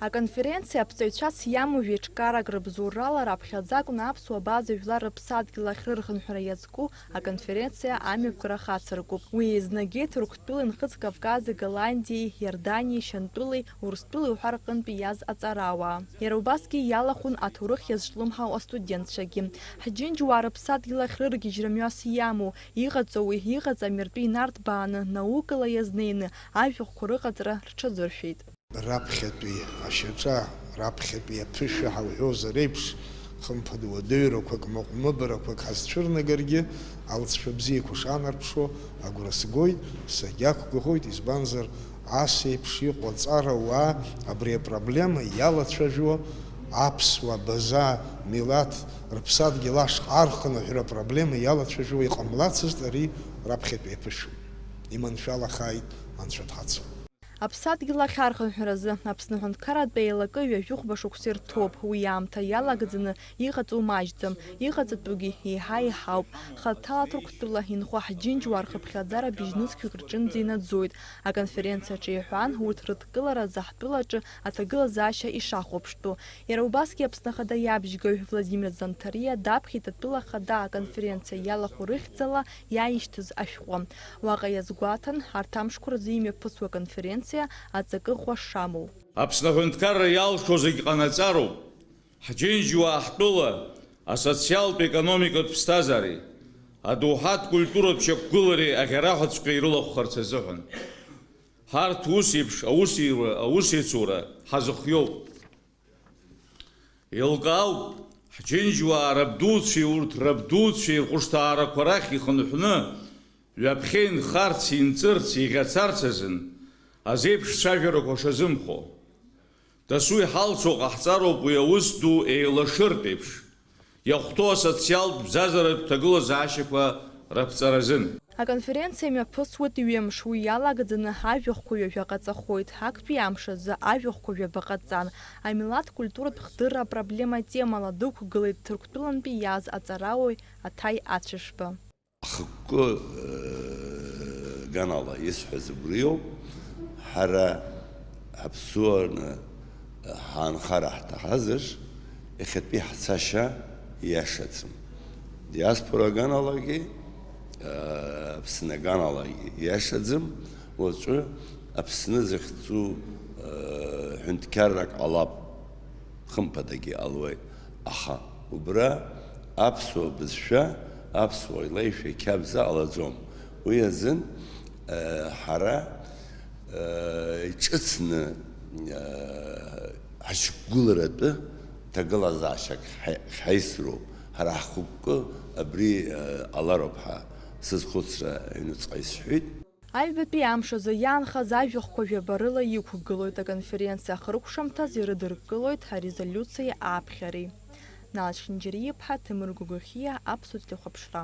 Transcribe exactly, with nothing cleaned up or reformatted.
Аконференциа аԥҵаҩцәас иамоу жәеиҿкаарак рыбзоурала раԥхьаӡа акәны аԥсуа база жәлар рыԥсадгьыл ахь рырхынҳәра иазку аконференциа амҩаԥгара хацыркуп. Уи еизнагьы Ҭырқәтәылеи Нхыҵ Кавкази, Голландиеи, Иорданиеи, Шьантәылеи, Урыстәылеи уҳәа рҟынтәи иааз аҵарауаа. Иара убасгьы иалахәын аҭоурых иазҿлымҳау астудентцәагьы. Ҳџьынџьуаа рыԥсадгьыл ахь рыргьежьра мҩас иамоу, иҟаҵоуи иҟаҵами ртәы инарҭбааны, наукала иазнеины, ажәахәқәа рыҟаҵара рҽазыршәеит. Раԥхьатәи ашьаҿа, раԥхьатәи аԥышәа ҳауҳәозар еиԥш, хымԥада уадаҩрақәак, мыҟәмыбарақәак ҳазцәырнагаргьы, алҵшәа бзиақәа шаанарԥшуа агәра сгоит, сагьақәгәыӷуеит, избанзар, ас еиԥш иҟоу аҵарауаа абри апроблема иалацәажәо, аԥсуа база милаҭ рыԥсадгьыл ашҟа архынҳәра апроблема иалацәажәо иҟамлацызт ари раԥхьатәи аԥышәа. Иманшәалахааит, Анцәа дҳацу. Аԥсадгьыл ахь архынҳәразы Аԥсны аҳәынҭқарратә еилакы ҩажәихәба шықәса ирҭоуп. Уи аамҭа иалагӡаны иҟаҵоу маҷӡам, иҟаҵатәугьы еиҳа еиҳауп. Хаҭала Ҭырқәтәыла инхо ҳџьынџьуаа рхыԥхьаӡара быжьнызқьҩык рҿынӡа инаӡоит. Аконференциаҿы иҳәан урҭ рыдкылара азы ҳтәылаҿы аҭагылазаашьа ишахәаԥштәу. Иара убасгьы Аԥсны Ахада иабжьгаҩ Владимир Занҭариа даԥхьеит атәыла ахада аконференциа иалахәу рыхьӡала иааишьҭыз ашәҟәы. Уаҟа иазгәаҭан, арҭ амшқәа рзы имҩаԥысуа аконференциа аҵакы ӷәӷәа шамоу. Аԥсны аҳәынҭқарра иалшо зегь ҟанаҵароуп. Ҳџьынџьуаа ҳтәыла асоциалтә-економикатә ԥсҭазаареи, адоуҳатә культуратә шьақәгылареи аӷьараҳәаҵәҟьа ирылахәхарц азыҳәан. Ҳарҭ ус еиԥш аусеиура, аусеицура ҳазыхиоуп. Еилкаауп, ҳџьынџьуаа рабдуцәеи урҭ рабдуцәеи рхәышҭаарақәа рахь ихынҳәны, ҩаԥхьа инхарц, инҵырц, иӷьацарц азын азеиԥш цәажәарақәа шазымхо. Дасу иҳалшо ҟаҳҵароуп уи аус ду еилашыртә еиԥш, иахәҭоу асоциалтә бзазаратә ҭагылазаашьақәа раԥҵаразын. Аконференциа имҩаԥысуеит ҩымш, уи иалагӡаны ажәахәқәа ҩажәа ҟаҵахоит. Актәи амш азы ажәахәқәа жәаба ҟаҵан. Амилаҭ культуратә хдырра апроблема темала дықәгылеит Ҭырқәтәылантәи иааз аҵарауаҩ Аҭаи Ацәышба. Ахықәкы, э, ганала исҳәаз убриоуп. Ҳара ҳаԥсуараны ҳаанхара ҳҭахазар, иахьатәи ҳцашьа иашаӡам. Диаспора аганалагьы, э, Аԥсны аганалагьы иашаӡам. Уаҵәы Аԥсны захьӡу, э, ҳәынҭқаррак ҟалап. Хымԥадагьы ҟалуеит. Аха убра аԥсуа бызшәа, аԥсуа леишәа қьабза ҟалаӡом. Уи азын, э, ҳара, э, иҿыцны, э, ҳашьақәгыларатәы ҭагылазаашьак ҳа-, ҳаисроуп. Ҳара ҳхықәкы абри, э, ҟалароуп ҳәа сызхәыцра аҩныҵҟа исҳәеит. Аҩбатәи амш азы иаанхаз ажәахәқәа жәаба рыла иқәгылоит аконференциа ахыркәшамҭаз ирыдыркылоит арезолиуциеи аԥхьареи. Нал Чынџьариа-иԥҳа, Ҭемыр Гогохиа, Аԥсуа телехәаԥшра.